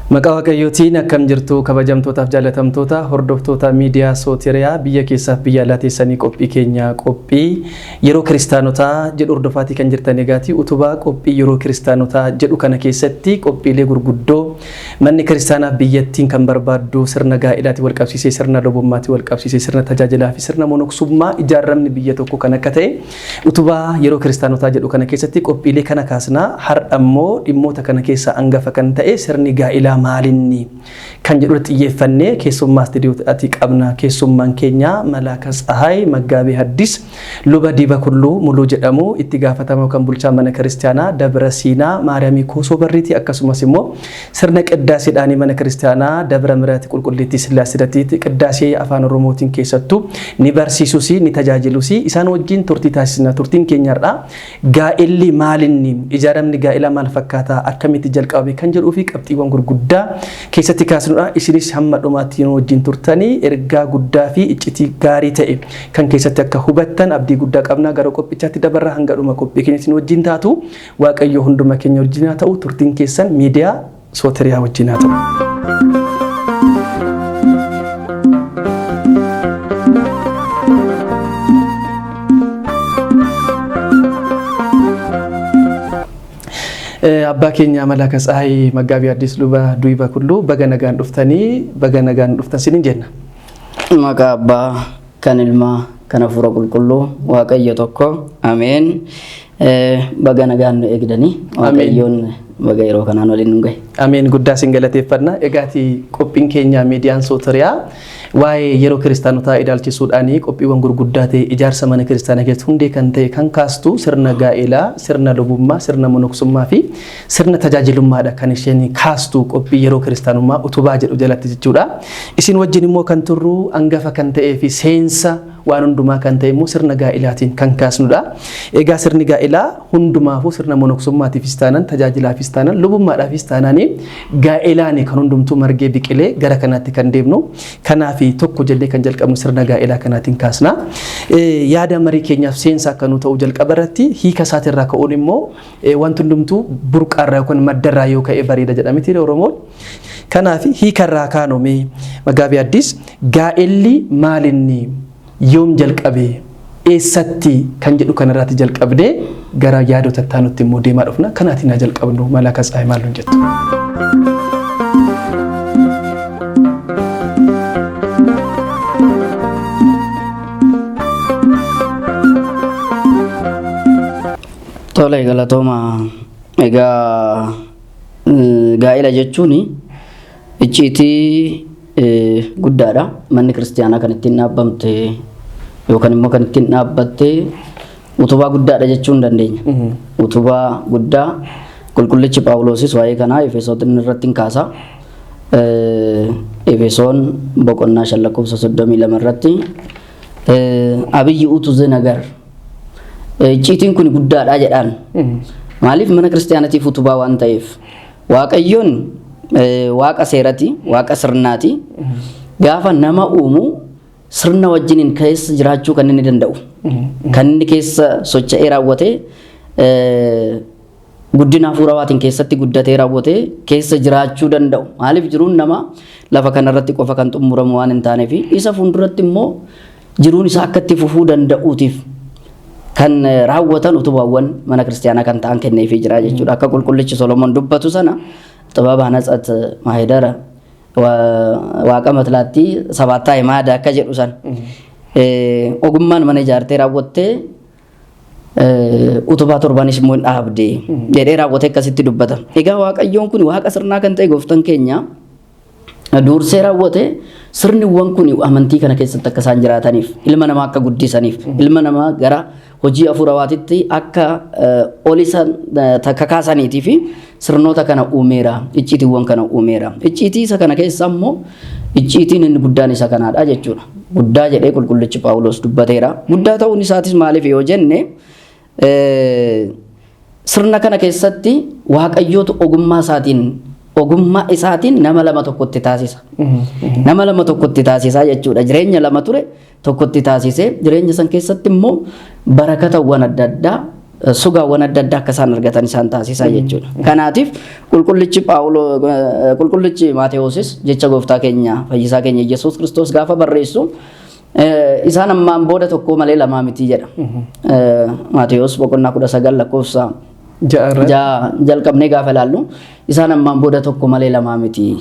Maqaa Waaqayyootiin akkam jirtu kabajamtootaaf jaalatamtoota hordoftoota miidiyaa Sootiriyaa biyya keessaaf biyya alaa teessanii qophii keenya qophii yeroo kiristaanotaa jedhu hordofaatii kan jirtan. Egaati utubaa qophii yeroo kiristaanotaa jedhu kana keessatti qophiilee gurguddoo manni kiristaanaaf biyyattiin kan barbaaddu sirna gaa'elaatiin wal qabsiisee, sirna lubummaatiin wal qabsiisee, sirna tajaajilaa fi sirna monoksummaa ijaaramni biyya tokko kan akka ta'e utubaa yeroo kiristaanotaa jedhu kana keessatti qophiilee kana kaasnaa. Har'a immoo dhimmoota kana keessaa hangafa kan ta'e sirni gaa'elaa maalinni kan jedhu xiyyeeffannee keessummaa istiidiyootti qabna. Keessummaan keenya Malaaka Tsahaay Maggaabee Haddis Luba Diiba Kulluu Muluu jedhamu, itti gaafatamaa kan bulchaa mana kiristaanaa Dabra Siinaa Maariyaamii Koosoo Barriiti, akkasumas immoo sirna qiddaaseedhaanii mana kiristaanaa Dabra Miraati Qulqulleettii Sillaaseetti qiddaasee afaan Oromootiin keessattuu ni barsiisus ni tajaajilus. Isaan wajjin turtii taasisna. Turtiin keenya har'aa gaa'elli maalinni, ijaaramni gaa'elaa maal fakkaataa, akkamitti jalqabame kan jedhuu fi qabxiiwwan gurguddaa keessatti kaasnudha. Isinis hamma dhumaatti nu wajjin turtanii ergaa guddaa fi iccitii gaarii ta'e kan keessatti akka hubattan abdii guddaa qabna. Gara qophichaatti dabarra. Hanga dhuma qophii keenyatti nu wajjin taatu. Waaqayyo hunduma keenya wajjin haa ta'u. Turtiin keessan miidiyaa Sootiriyaa wajjin haa ta'u. Abbaa keenya Malaaka Tsahaay Maggaabii Addis Luba Duyiba Kulluu, baga nagaan dhuftanii, baga nagaan dhuftan sinin jenna. Maqaa Abbaa, kan Ilmaa, kan Hafuura Qulqulluu, Waaqayyo tokko, ameen. Baga nagaan nu eegdanii, Waaqayyoon baga yeroo kanaan waliin nu gahe. Ameen, guddaa sin galateeffanna. Egaati qophiin keenya miidiyaan Sootiriyaa waa'ee yeroo kiristaanotaa ilaalchisuudhaan qophiiwwan gurguddaa ta'e ijaarsa mana kiristaanaa keessatti hundee kan ta'e kan kaastu sirna gaa'elaa, sirna lubummaa, sirna monoksummaa fi sirna tajaajilummaadha kan isheen kaastu qophii yeroo kiristaanummaa utubaa jedhu jalatti jechuudha. Isin wajjin immoo kan turru hangafa kan ta'ee fi seensa waan hundumaa kan ta'e immoo sirna gaa'elaatiin kan kaasnudha. Egaa sirni gaa'elaa hundumaafuu, sirna monoksummaatiifis taanaan, tajaajilaafis taanaan, lubummaadhaafis taanaan, gaa'elaan kan hundumtuu margee biqilee gara kanaatti kan deemnu. Kanaaf tokko jennee kan jalqabnu sirna gaa'elaa kanaatiin kaasna. Yaada marii keenyaaf seensa akka nu ta'u jalqaba irratti hiika isaatirraa ka'uun immoo wanti hundumtuu burqaarraa yookaan maddarraa yoo ka'e bareeda jedhamiti Oromoon. Kanaaf hiikarraa kaanome, Maggaabii Addis, gaa'elli maalinni, yoom jalqabe, eessatti kan jedhu kanarraatti jalqabdee gara yaadota taanutti immoo deemaa dhufna. Kanaatiin haa jalqabnu. Malaaka Tsahaay, maal nuun jettu? Tole, galatooma. Egaa gaa'ela jechuun icciitii guddaadha. Manni kiristaanaa kan ittiin dhaabbamte yookaan immoo kan ittiin dhaabbatte utubaa guddaadha jechuu hin dandeenya. Utubaa guddaa qulqullichi Phaawulosis waa'ee kanaa Efesoon irratti hin kaasa. Efesoon boqonnaa 5 lakkoofsa 32 irratti "አብይ ውእቱ ዝ ነገር", icciitiin kun guddaadha jedhaan. Maaliif? Mana kiristaanatiif utubaa waan ta'eef. Waaqayyoon waaqa seerati, waaqa sirnaati. Gaafa nama uumu sirna wajjiniin keessa jiraachuu kan inni danda'u. Kan inni keessa socho'ee raawwate, guddina hafuurawaatiin keessatti guddatee raawwatee keessa jiraachuu danda'u. Maaliif? Jiruun nama lafa kanarratti qofa kan xumuramu waan hin taaneef, isa fuulduratti immoo jiruun isaa akka itti fufuu danda'uutiif kan raawwatan utubaawwan mana kiristaanaa kan ta'an kenneefii jira jechuudha. Akka qulqullichi Solomoon dubbatu sana, "ጥበብ ሐነጸት ማኅደረ ወአቆመት ላቲ ሰባተ አዕማደ" akka jedhu san, ogummaan mana ijaartee raawwattee utubaa torbanis immoo hin dhaabde jedhee raawwatee akkasitti dubbata. Egaa Waaqayyoon kun waaqa sirnaa kan ta'e gooftaan keenya dursee raawwate sirniwwan kun amantii kana keessatti akka isaan jiraataniif, ilma namaa akka guddisaniif, ilma namaa gara hojii hafuurawaatitti akka ol isa kakaasaniitii fi sirnoota kana uumeera, icciitiiwwan kana uumeera. Icciitii isa kana keessa immoo icciitiin inni guddaan isa kanaadha jechuudha. Guddaa jedhee qulqullichi Phaawulos dubbateera. Guddaa ta'uun isaatis maaliif yoo jenne, sirna kana keessatti Waaqayyootu ogummaa isaatiin nama lama tokkotti taasisa. Nama lama tokkotti taasisaa jechuudha. Jireenya lama ture tokkotti taasisee, jireenya san keessatti immoo barakatawwan adda addaa Sugaawwan adda addaa akka isaan argatan isaan taasisaa jechuudha. Kanaatiif qulqullichi Phaawuloo qulqullichi Maatewoosis jecha gooftaa keenya fayyisaa keenya Yesuus Kiristoos gaafa barreessu isaan ammaan booda tokko malee lamaa miti jedha. Maatewoos boqonnaa 19 lakkoofsa 6 jalqabnee gaafa ilaallu isaan ammaan booda tokko malee lamaa miti.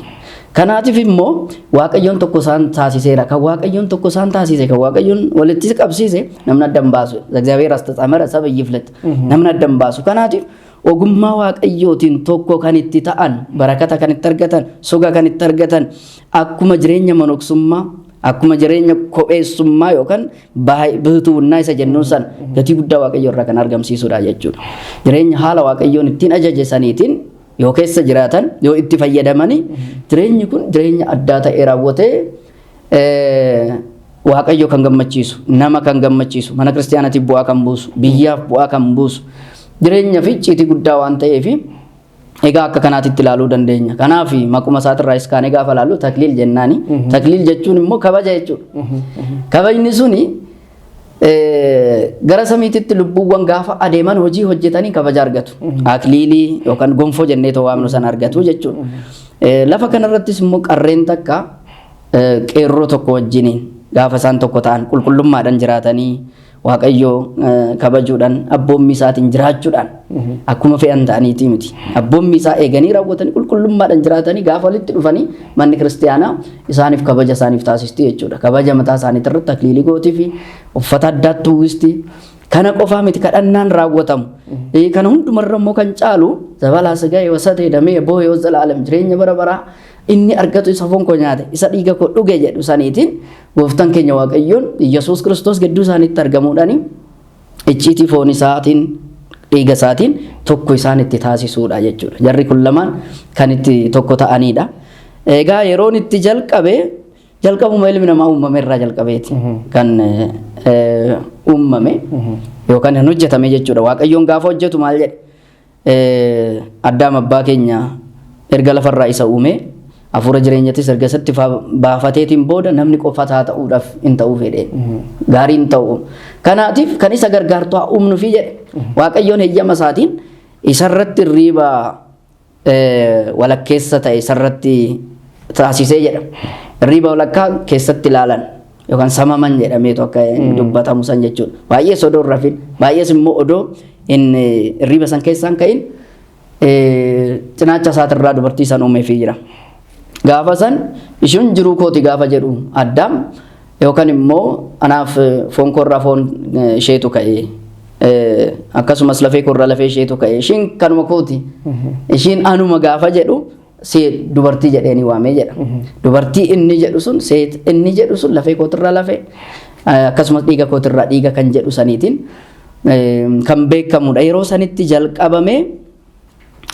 Kanaatiif immoo Waaqayyoon tokko isaan taasiseera. Kan Waaqayyoon tokko isaan taasise, kan Waaqayyoon walitti qabsiise namni adda hin baasu. እግዚአብሔር አስተጣመረ ሰብእ ይፍለጥ. Namni adda hin baasu. Kanaatiif ogummaa Waaqayyootiin tokko kan itti ta'an, barakata kan itti argatan, soga kan itti argatan, akkuma jireenya monoksummaa, akkuma jireenya kopheessummaa yookaan bihituunnaa isa jennuun san gatii guddaa Waaqayyo irraa kan argamsiisudha jechuudha. Jireenya haala Waaqayyoon ittiin ajaje saniitiin yoo keessa jiraatan, yoo itti fayyadamanii, jireenyi kun jireenya addaa ta'ee raawwatee Waaqayyo kan gammachiisu, nama kan gammachiisu, mana kiristaanaatiif bu'aa kan buusu, biyyaaf bu'aa kan buusu, jireenya fi icciitii guddaa waan ta'eef egaa akka kanaatitti ilaaluu dandeenya. Kanaaf maquma isaatirraa kaanee gaafa ilaallu takliil jennaani. Takliil jechuun immoo kabaja jechuudha. Kabajni suni gara samiititti lubbuuwwan gaafa adeeman hojii hojjetanii kabaja argatu. Akliilii yookaan gonfoo jennee too waamnu sana argatu jechuudha. Lafa kanarrattis immoo qarreen takka qeerroo tokko wajjiniin gaafa isaan tokko ta'an qulqullummaadhaan jiraatanii Waaqayyoo kabajuudhaan abboommii isaatiin jiraachuudhaan akkuma fe'an ta'aniiti miti. Abboommii isaa eeganii raawwatanii qulqullummaadhaan jiraatanii gaafa walitti dhufanii manni kiristaanaa isaaniif kabaja isaaniif taasisti jechuudha. Kabaja mataa isaaniitti irratti akliilii gootii fi uffata addaatti uwwisti. Kana qofaa miti kadhannaan raawwatamu. Kana hundumarra immoo kan caalu zabalaa sigaa wasatee damee boo'ee zalaalam jireenya bara baraa inni argatu isa foon koo nyaate isa dhiiga koo dhuge jedhu saniitiin gooftaan keenya Waaqayyoon Yesuus Kiristoos gidduu isaaniitti argamuudhaan icciitii foon isaatiin dhiiga isaatiin tokko isaan itti taasisuudha jechuudha. Jarri kun lamaan kan itti tokko ta'anidha. Egaa yeroon itti jalqabe jalqabuma ilmi namaa uumame irraa jalqabeeti kan uumame yookaan kan hojjetame jechuudha. Waaqayyoon gaafa hojjetu maal jedhe? Addaam abbaa keenya erga lafarraa isa uume hafuura jireenyattis erga isatti baafateetiin booda namni qofataa ta'uudhaaf hin ta'uu fedhe. Gaarii hin ta'u. Kanaatiif kan isa gargaartu haa uumnufi jedhe. Waaqayyoon heyyama isaatiin isarratti hirriiba walakkeessa ta'e isarratti taasisee jedha. Hirriiba walakkaa keessatti ilaalan yookaan samaman jedhameetu akka dubbatamu san jechuudha. Baay'ees odoo hin rafin, baay'ees immoo odoo hirriiba san keessaan ka'in cinaacha isaatirraa dubartii san uumeefii jira. Gaafa san ishiin jiruu kooti gaafa jedhu Addaam yookaan immoo anaaf foon koorraa foon isheetu ka'e akkasumas lafee koorraa lafee isheetu ka'e ishiin kanuma kooti ishiin anuma gaafa jedhu seet dubartii jedheeni waamee jedha. Dubartii inni jedhu sun seet inni jedhu sun lafee kootirraa lafee akkasumas dhiiga kootirraa dhiiga kan jedhu saniitiin kan beekamudha. Yeroo sanitti jalqabamee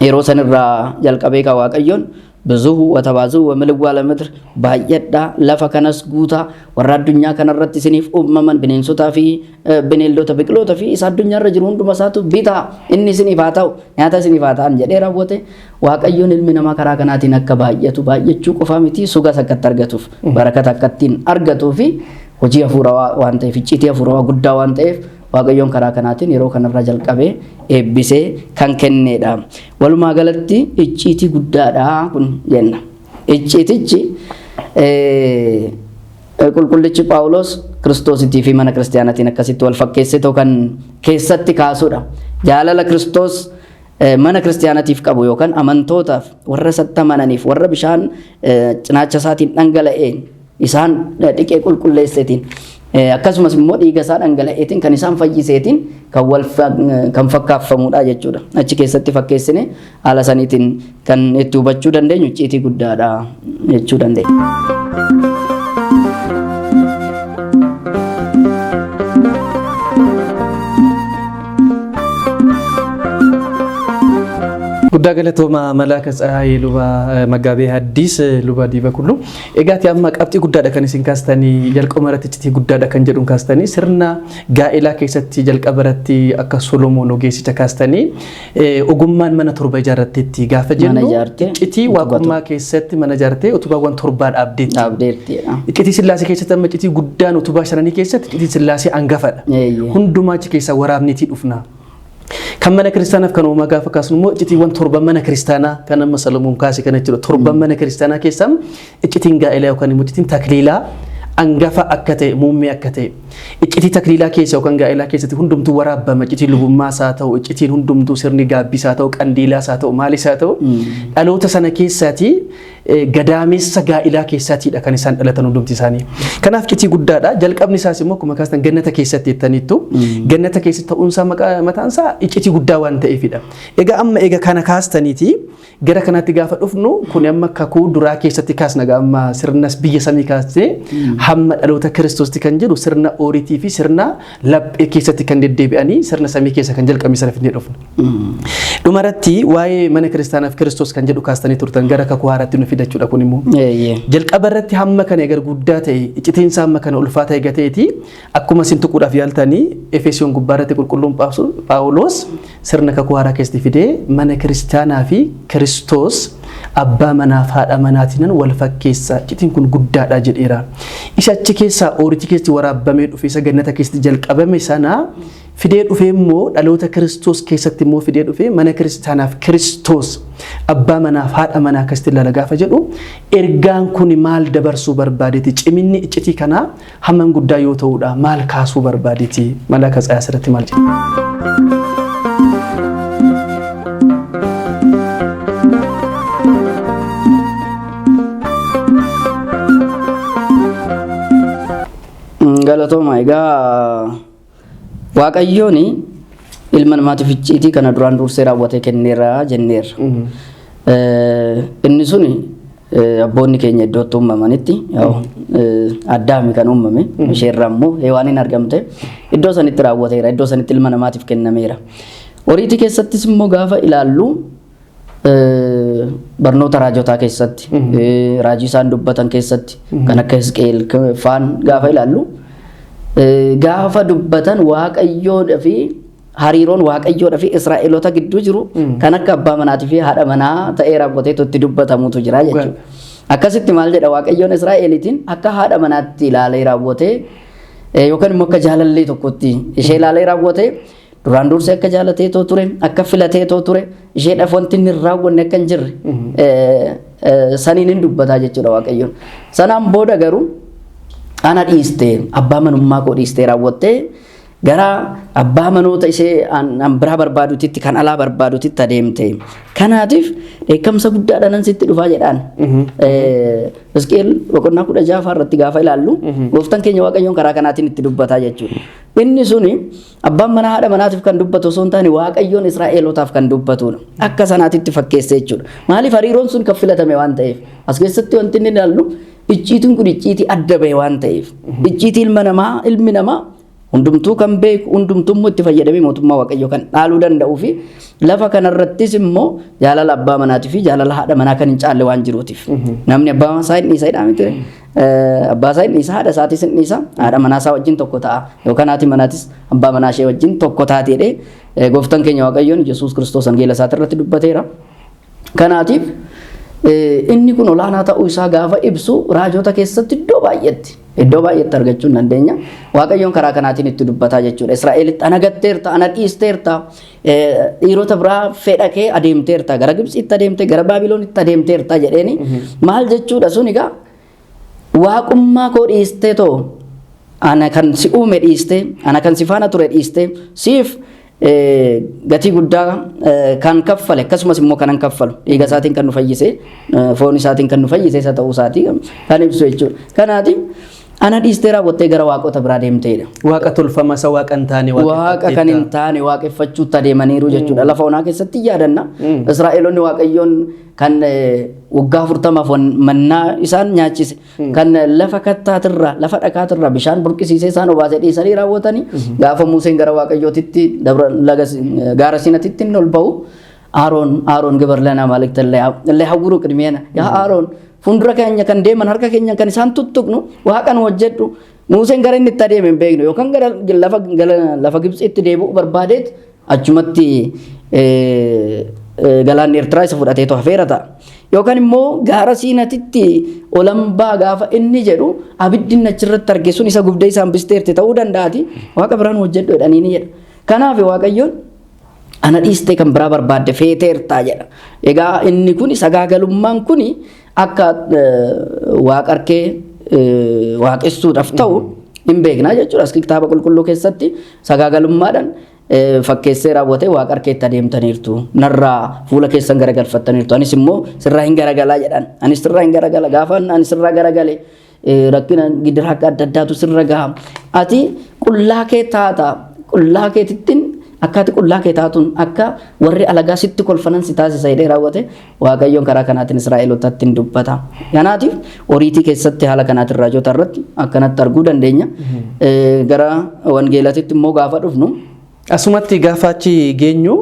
yeroo sanirraa jalqabee kan Waaqayyoon ብዙሁ ወተባዝሑ ወምልእዋ ለምድር baay'adhaa lafa kanas guutaa warra addunyaa kanarratti isiniif uumaman bineensotaa fi bineeldota biqiloota fi isa addunyaarra jiru hunduma isaatu bitaa inni isiniif haa ta'u nyaata isiniif haa ta'an jedhee raawwate. Waaqayyoon ilmi namaa karaa kanaatiin akka baay'atu baay'achuu qofaa miti sugas akka itti argatuuf barakata akka ittiin argatuu fi hojii hafuurawaa waan ta'eef icciitii hafuurawaa guddaa waan ta'eef Waaqayyoon karaa kanaatiin yeroo kanarraa jalqabee eebbisee kan kenneedha. Walumaa galatti icciitii guddaadha kun jenna. Icciitichi qulqullichi Phaawulos Kiristoositii fi mana kiristaanaatiin akkasitti wal fakkeessitoo kan keessatti kaasudha. Jaalala Kiristoos mana kiristaanaatiif qabu yookaan amantootaaf warra isatti amananiif warra bishaan cinaacha isaatiin dhangala'een isaan dhiqee qulqulleesseetiin akkasumas immoo dhiiga isaa dhangala'eetiin kan isaan fayyiseetiin kan wal kan fakkaafamudha jechuudha. Achi keessatti fakkeessine haala saniitiin kan itti hubachuu dandeenyu icciitii guddaadha jechuu dandeenya. Guddaa galatooma Malaaka Tsahaayee Luba Maggaabee Haddiis Luba Diiba Kullu. Egaati amma qabxii guddaadha kan isin kaastanii jalqaba irratti iccitii guddaadha kan jedhuun kaastanii sirna gaa'elaa keessatti jalqaba irratti akka Solomoon ogeessicha kaastanii ogummaan mana torba ijaarratteetti gaafa jennu iccitii waaqummaa keessatti mana ijaartee utubaawwan torbaa dhaabdeetti. Dhaabdeetti. Iccitii Sillaasee keessatti amma iccitii guddaan utubaa shananii keessatti iccitii Sillaasee hangafadha. Hundumaa achi keessaa waraabneetii dhufna. Kan mana kiristaanaaf kan uumamaa gaafa kaasnu immoo iccitiiwwan torban mana kiristaanaa kan amma Salomoon kaase kana jechuudha. Torban mana kiristaanaa keessaa iccitiin gaa'elaa yookaan immoo iccitiin takliilaa angafa akka ta'e, muummee akka ta'e. Iccitii takliilaa keessa yookaan gaa'elaa keessatti hundumtuu waraabbama. Iccitiin lubummaas haa ta'u, iccitiin hundumtuu sirni gaabbiis haa ta'u, qandiilaas haa ta'u, maalis haa ta'u, dhaloota sana keessaatii gadaamessa gaa'ilaa keessaatiidha kan isaan dhalatan hundumti isaanii. Kanaaf iccitii guddaadha. Jalqabni isaas immoo akkuma kaastan gannata keessatti jettaniittu. Gannata keessatti ta'uunsaa mataan isaa iccitii guddaa waan ta'eefidha. Egaa amma egaa kana kaastaniiti gara kanaatti gaafa dhufnu, kun amma kakuu duraa keessatti kaasna, egaa amma sirnas biyya samii kaastee hamma dhaloota Kiristoositti kan jedhu sirna ooritii fi sirna laphee keessatti kan deddeebi'anii sirna samii keessa kan jalqabne sana fidnee dhufna. Dhumarratti waa'ee mana kiristaanaaf Kiristoos kan jedhu kaastanii turtan, gara kakuu haaraatti nu fidachuudha kun immoo. Jalqaba irratti hamma kana egar guddaa ta'e, iccitiinsa hamma kana ulfaataa eega ta'eeti, akkuma isin tuquudhaaf yaaltanii Efesoon gubbaa irratti qulqulluun Phaawulos sirna kakuu haaraa keessatti fidee mana kiristaanaa fi Kiristoos abbaa manaaf haadha manaatiinan wal fakkeessa, iccitiin kun guddaadha jedheera. Isa achi keessaa ooritii keessatti waraabbamee dhufe, isa gannata keessatti jalqabame sana fidee dhufee immoo dhaloota Kiristoos keessatti immoo fidee dhufee mana kiristaanaaf Kiristoos abbaa manaaf haadha manaa akkasitti ilaala gaafa jedhu, ergaan kun maal dabarsuu barbaadeeti? Ciminni iccitii kanaa hammam guddaa yoo ta'uudha? Maal kaasuu barbaadeeti? Malaaka Tsayaa asirratti maal jedha? Galatooma. Egaa Waaqayyoon ilma namaatiif icciitii kana duraan dursee raawwatee kenneera jenneerra. Inni suni abboonni keenya iddootti uumamanitti, Addaami kan uumame, isheerraa immoo Hewaaniin argamte, iddoo sanitti raawwateera, iddoo sanitti ilma namaatiif kennameera. Oriitii keessattis immoo gaafa ilaallu, barnoota raajotaa keessatti, raajii isaan dubbatan keessatti kan akka Hisqeel faan gaafa ilaallu, gaafa dubbatan Waaqayyoodha fi hariiroon Waaqayyoodha fi Israa'eloota gidduu jiru kan akka abbaa manaatii fi haadha manaa ta'ee raawwateetu itti dubbatamutu jira jechuudha. Akkasitti maal jedha? Waaqayyoon Israa'eliitiin akka haadha manaatti ilaalee raawwatee, yookaan immoo akka jaalallee tokkotti ishee ilaalee raawwatee, duraan dursee akka jaalateetoo ture, akka filateetoo ture, isheedhaaf wanti inni hin raawwanne akka hin jirre saniin hin dubbataa jechuudha Waaqayyoon. Sanaan booda garuu ana dhiistee, abbaa manummaa koo dhiistee raawwattee gara abbaa manoota ishee an biraa barbaadutitti, kan alaa barbaadutitti adeemte. Kanaatiif dheekkamsa guddaadhaan an sitti dhufaa jedhaan. Hisqeel boqonnaa 16 irratti gaafa ilaallu, gooftaan keenya Waaqayyoon karaa kanaatiin itti dubbataa jechuudha. Inni suni abbaan manaa haadha manaatiif kan dubbatu osoo hin taane Waaqayyoon Israa'elotaaf kan dubbatudha. Akka sanaatitti fakkeesse jechuudha. Maaliif? Hariiroon sun kan filatame waan ta'eef. As keessatti wanti inni ilaallu, icciitiin kun icciitii adda bahe waan ta'eef. Icciitii ilma namaa, ilmi namaa hundumtuu kan beeku, hundumtuu immoo itti fayyadamee mootummaa Waaqayyoo kan dhaaluu danda'uu fi lafa kanarrattis immoo jaalala abbaa manaatii fi jaalala haadha manaa kan hin caalle waan jiruutiif. Namni abbaa isaa hin dhiisa jedhaa miti. Abbaa isaa hin dhiisa, haadha isaatis hin dhiisa, haadha manaa isaa wajjin tokko ta'a. Yookaan haati manaatis abbaa manaa ishee wajjin tokko taati jedhee gooftaan keenya Waaqayyoon Yesuus Kiristoos wangeela isaatii irratti dubbateera. Kanaatiif inni kun olaanaa ta'uu isaa gaafa ibsu raajota keessatti iddoo baay'eetti argachuu hin dandeenya. Waaqayyoon karaa kanaatiin itti dubbataa jechuudha. Israa'elitti ana gatteerta, ana dhiisteerta, dhiirota biraa fedha kee adeemteerta, gara Gibxiitti adeemte, gara Baabiloonitti adeemteerta jedheeni. Maal jechuudha sun? Egaa waaqummaa koo dhiistee too, ana kan si uume dhiistee, ana kan si faana ture dhiistee, siif gatii guddaa kan kaffale, akkasumas immoo kanan kaffalu dhiiga isaatiin kan nu fayyise, foon isaatiin kan nu fayyise isa ta'uu isaatii kan ibsu jechuudha. Kanaatiif ana dhiistee raawwattee gara waaqota biraa deemteedha. Waaqa tolfama isa waaqa hin taane. Waaqa kan hin taane waaqeffachuutti adeemaniiru jechuudha. Lafa onaa keessatti yaadanna. Israa'eloonni Waaqayyoon kan waggaa 40f mannaa isaan nyaachise, kan lafa kattaatirraa, lafa dhakaatirraa bishaan burqisiisee isaan obaasee dhiisanii raawwatanii, gaafa Museen gara Waaqayyootitti dabra laga gaara Siinatitti inni ol ba'u, "Aaroon, Aaroon, ግበር ለና አማልክት እለ ይሐውሩ ቅድሜነ." Yaa Aaroon, fuuldura keenya kan deeman, harka keenya kan isaan tuttuqnu waaqa nu hojjedhu. Museen gara inni itti adeeme hin beeknu, yookaan gara lafa Gibxiitti deebi'uu barbaadeet achumatti galaanni Eertiraa isa fudhateetu hafeera ta'a. Yookaan immoo gaara Siinatitti olambaa gaafa inni jedhu abiddi inni achirratti arge sun isa gubdee isaan bisteerti ta'uu danda'ati, waaqa biraan hojjedhu jedhanii ni jedha. Kanaaf Waaqayyoon Ana dhiistee kan biraa barbaadde feeteertaa jedha. Egaa inni kun sagaagalummaan kun akka waaqa harkee waaqessuudhaaf ta'u hin beeknaa jechuudha. As kitaaba qulqulluu keessatti sagaagalummaadhaan fakkeessee raawwatee waaqa harkeetti adeemtaniirtu. Narraa fuula keessan garagalfattaniirtu. Anis immoo sirraa hin garagalaa jedhan. Anis sirraa hin garagala. Gaafa ani sirraa garagale rakkina gidiraa akka adda addaatu sirra gaha. Ati qullaa kee taata. Qullaa keetittiin akka ati qullaa kee taatuun akka warri alagaa sitti kolfanan si taasisa jedhee raawwate Waaqayyoon karaa kanaatiin Israa'elootatti hin dubbata. Kanaatiif oriitii keessatti haala kanaatiin raajota irratti akkanatti arguu dandeenya. Gara wangeelatitti immoo gaafa dhufnu. Asumatti gaafa achi geenyu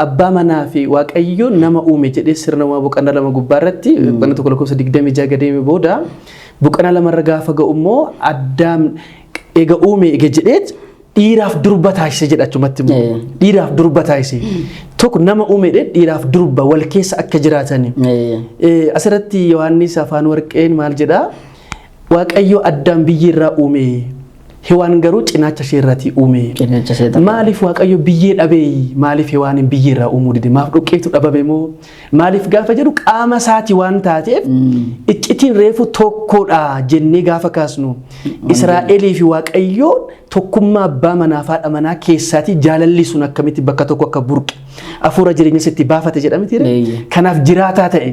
abbaa manaa fi Waaqayyo nama uume jedhee sirna uumaa boqonnaa 2 gubbaa irratti boqonnaa 1 lakkoofsa 26 gadeeme booda boqonnaa 2 irra gaafa ga'u immoo Addaam ega uume ega jedheet dhiiraaf durba taasise jedha achumatti immoo. Dhiiraaf durba taasise. Tokko nama uume jedhee dhiiraaf durba wal keessa akka jiraatani. Asirratti Yohaannis afaan warqeen maal jedhaa? Waaqayyo Addaam biyyee irraa uume. Hewaan garuu cinaacha ishee irraatii uume. Cinaacha ishee irraa. Maaliif Waaqayyo biyyee dhabee? Maaliif Hewaaniin biyyee irraa uumuu dide? Maaf dhoqqeetu dhabame moo? Maaliif gaafa jedhu qaama isaati waan taateef iccitiin reefu tokkodha jennee gaafa kaasnu Israa'elii fi Waaqayyoon tokkummaa abbaa manaa fi haadha manaa keessaatii jaalalli sun akkamitti bakka tokko akka burqe hafuura jireenya sitti baafate jedhamti. Kanaaf jiraataa ta'e.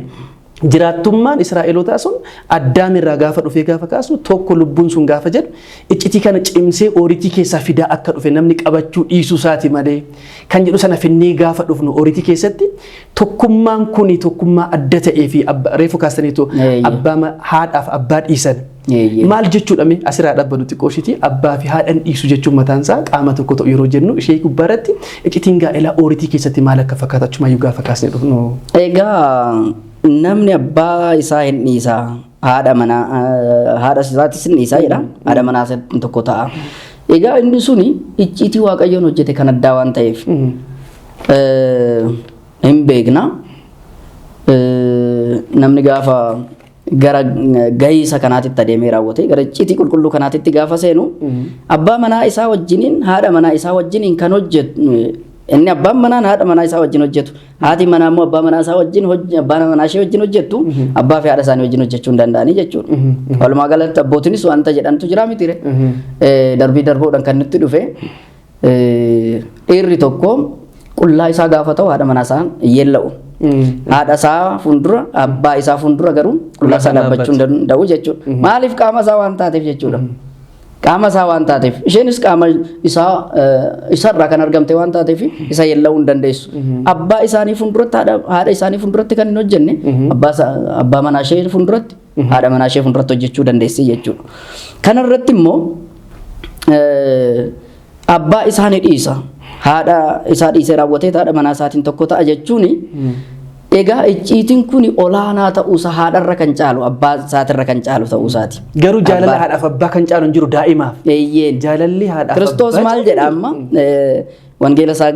Jiraattummaan Israa'elootaa sun Addaam irraa gaafa dhufee gaafa kaasnu tokko lubbuun sun gaafa jedhu iccitii kana cimsee ooritii keessaa fidaa akka dhufe namni qabachuu dhiisuu isaati malee kan jedhu sana finnee gaafa dhufnu ooritii keessatti tokkummaan kuni tokkummaa adda ta'ee fi reefu kaastaniitu abbaa haadhaaf abbaa dhiisan. Maal jechuudha mee asirraa dhaabbatu xiqqoo ishiitii abbaa fi haadhan dhiisu jechuun mataan isaa qaama tokko ta'u yeroo jennu ishee gubbaa irratti iccitiin gaa'elaa ooritii keessatti maal akka fakkaatu achumayyuu gaafa kaasnee dhufnu. Egaa namni abbaa isaa hin dhiisa haadha manaa haadha isaatis hin dhiisa jedha haadha manaa isaatiin tokko ta'a. Egaa inni suni icciitii Waaqayyoon hojjete kan addaa waan ta'eef hin beekna. Namni gaafa gara gahiisa kanaatitti adeemee raawwate gara icciitii qulqulluu kanaatitti gaafa seenu abbaa manaa isaa wajjiniin haadha manaa isaa wajjiniin kan hojjetu inni abbaan manaan haadha manaa isaa wajjin hojjetu haati manaa immoo abbaa manaa isaa wajjin abbaa manaa ishee wajjin hojjettu abbaa fi haadha isaanii wajjin hojjechuu hin danda'anii jechuudha. Walumaa galatti abbootinis wanta jedhantu jira miti darbii darboodhaan kan nutti dhufe dhiirri tokko qullaa isaa gaafa ta'u haadha manaa isaa hin yeella'u. Haadha isaa fuuldura abbaa isaa fuuldura garuu qullaa isaa dhaabbachuu hin danda'u jechuudha. Maaliif qaama isaa waan taateef jechuudha. Qaama isaa waan taateef isheenis qaama isaa isarraa kan argamte waan taateef isa yeella'uu hin dandeessu. Abbaa isaanii fuulduratti haadha isaanii fuulduratti kan hin hojjenne abbaa manaa ishee fuulduratti haadha manaa ishee fuulduratti hojjechuu dandeessi jechuudha. Kana irratti immoo abbaa isaa ni dhiisa. Haadha isaa dhiisee raawwatee haadha manaa isaatiin tokko ta'a jechuun egaa icciitiin kun olaanaa ta'uusaa haadharra kan caalu abbaa isaatirra kan caalu ta'uu isaati. Garuu jaalala haadhaaf abbaa kan caalu hin jiru daa'imaaf. Eeyyeen. Jaalalli haadhaaf Kiristoos maal jedha amma wangeela isaa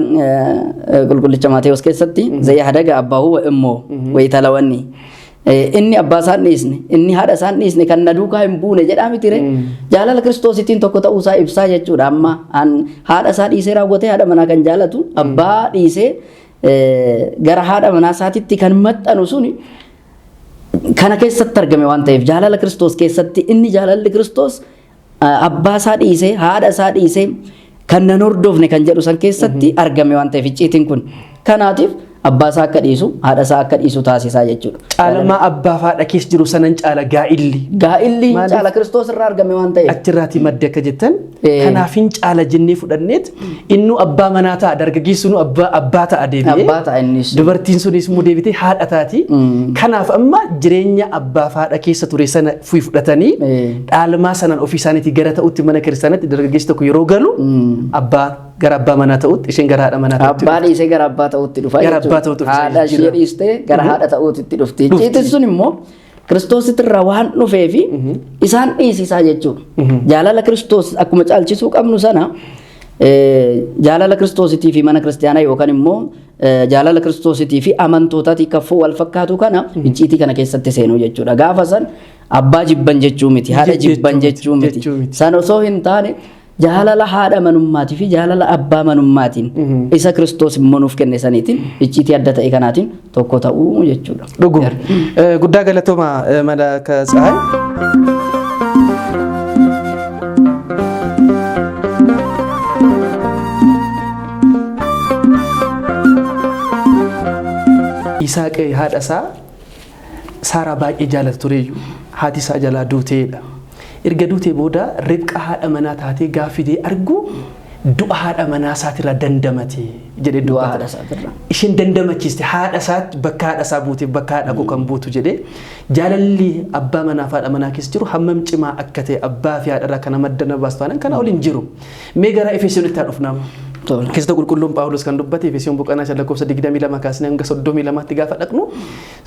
qulqullicha Maatewos keessatti zayya hadaga abbaahu wa immoo wayitalawanni Inni abbaa isaa hin dhiisne, inni haadha isaa hin dhiisne, kan na duukaa hin buune jedhaa miti ree. Jaalala Kiristoosittiin tokko ta'uu isaa ibsaa jechuudha. Amma haadha isaa dhiisee raawwatee haadha manaa kan jaalatu, abbaa dhiisee gara haadha manaa isaatitti kan maxxanu suni kana keessatti argame waan ta'eef jaalala Kiristoos keessatti inni jaalalli Kiristoos abbaa isaa dhiisee haadha isaa dhiisee kan nan hordofne kan jedhu san keessatti argame waan ta'eef icciitiin kun. Kanaatiif abbaa isaa akka dhiisu haadha isaa akka dhiisu taasisaa jechuudha. Caalmaa abbaa fi haadha keessa jiru sanan caala gaa'illi. Gaa'illi hin caala Kiristoos irraa argame waan ta'eef. Achirraatii madde akka jettan kanaaf hin caala jennee fudhanneet innuu abbaa manaa ta'a dargaggeessi sunuu abbaa ta'a deebi'ee. Abbaa ta'a innis. Dubartiin sunis immoo deebitee haadha taati. Kanaaf amma jireenya abbaa fi haadha keessa ture sana fuyi fudhatanii dhaalmaa sanaan ofii isaaniitii gara ta'utti mana kiristaanatti dargaggeessi tokko yeroo galu abbaa gara abbaa manaa ta'utti isheen gara haadha manaa ta'utti Abbaa dhiisee gara abbaa ta'utti dhufa Gara abbaa ta'utti dhufa Haadha ishee jijjiirama. dhiistee gara haadha ta'uutti dhufti. Dhufti. Icciitiin sun immoo Kiristoositti irraa waan dhufee fi isaan dhiisisaa jechuudha. Jaalala Kiristoos akkuma caalchisuu qabnu sana jaalala Kiristoositii fi mana kiristaanaa yookaan immoo jaalala Kiristoositii fi amantootaatii kaffuu wal fakkaatu kana icciitii kana keessatti seenuu jechuudha. Gaafa san abbaa jibban jechuu miti, haadha jibban jechuu miti. Jechuu miti. San osoo hin taane Jaalala haadha manummaatii fi jaalala abbaa manummaatiin isa Kiristoos immoo nuuf kenne saniitiin icciitii adda ta'e kanaatiin tokko ta'uu jechuudha. Dhuguma. Guddaa galatooma Malaaka Tsahaay. Yisaaq haadha isaa Saaraa baay'ee jaalata tureyyuu haati isaa jalaa duuteedha. Erga duutee booda Ribqa haadha manaa taatee gaaffidee argu du'a haadha manaa isaatirraa dandamate jedhee Du'a dubbata. haadha isaatirraa. Isheen dandamachiiste haadha isaatti bakka haadha isaa buute bakka haadha koo kan buutu jedhee jaalalli abbaa manaa fi haadha manaa keessa jiru hammam cimaa akka ta'e abbaa fi haadha irraa kana madda na baastu taanaan kana waliin jiru. Mee gara Efesoonitti haa dhufnu amma. Tole. Keessattuu qulqulluun Phaawulos kan dubbate Efesoon boqonnaa 5 lakkoofsa 22 kaasnee hanga 32tti gaafa dhaqnu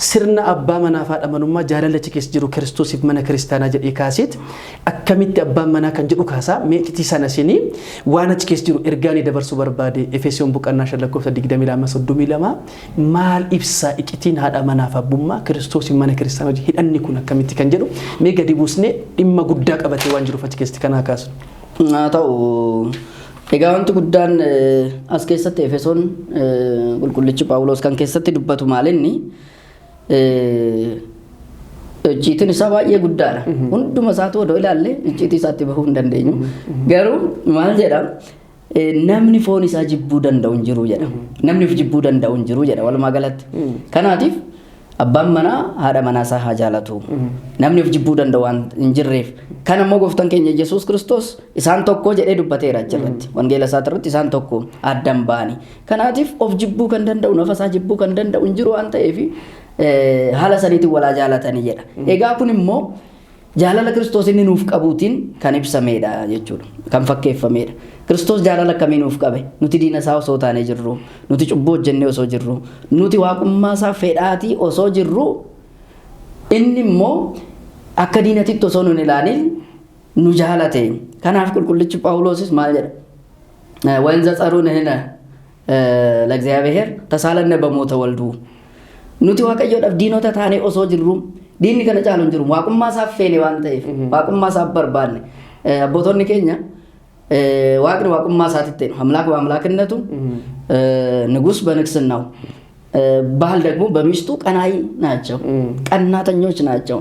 sirna abbaa manaa fi haadha manummaa jaalala achi keessa jiru Kiristoosiif mana kiristaanaa jedhee kaaseet akkamitti abbaan manaa kan jedhu kaasaa meeqitii sana sinii waan achi keessa jiru ergaa inni dabarsuu barbaade Efesoon boqonnaa 5 lakkoofsa 22 32 maal ibsa iccitiin haadha manaa fi abbummaa Kiristoosiif mana kiristaanaa hojii hidhanni kun akkamitti kan jedhu mee gadi buusnee dhimma guddaa qabatee waan jiruuf achi keessatti kanaa kaasnu. Haa ta'u egaa wanti guddaan as keessatti Efesoon qulqullichi Phaawulos kan keessatti dubbatu maalinni icciitiin isaa baay'ee guddaadha. Hunduma isaatu odoo ilaalle icciitii isaatti bahuu hin dandeenyu. Garuu maal jedha namni foon isaa jibbuu danda'u hin jiru jedha. Namni of jibbuu danda'u hin jiru jedha walumaa galatti. Kanaatiif abbaan manaa haadha manaa isaa haa jaalatu. Namni of jibbuu danda'u waan hin jirreef. Kan ammoo gooftaan keenya Yesuus Kiristoos isaan tokko jedhee dubbateera achirratti. Wangeela isaatirratti isaan tokko addan ba'ani. Kanaatiif of jibbuu kan danda'u nafa isaa jibbuu kan danda'u hin jiru waan ta'eef haala saniitiin walaa jaalatanii jedha. Egaa kun immoo jaalala Kiristoos inni nuuf qabuutiin kan ibsamedha jechuudha. Kan fakkeeffamedha. Kiristoos jaalala akkamii nuuf qabe? Nuti diina isaa osoo taanee jirru, nuti cubbuu hojjennee osoo jirru, nuti waaqummaa isaa fedhaatii osoo jirru, inni immoo akka diinatitti osoo nun ilaalin nu jaalate. Kanaaf qulqullichi Phaawulosis maal jedha? ወእንዘ ጸሩ ንሕነ ለእግዚአብሔር ተሳለነ በሞተ ወልዱ nuti waaqayyoodhaaf diinota taanee osoo jirru diinni kana caalu hin jiru waaqummaa isaaf feene waan ta'eef waaqummaa isaaf barbaanne abbootonni keenya waaqni waaqummaa isaatitti አምላክ በአምላክነቱ ንጉስ በንግስናው ባል ደግሞ በሚስቱ ቀናይ ናቸው፣ ቀናተኞች ናቸው።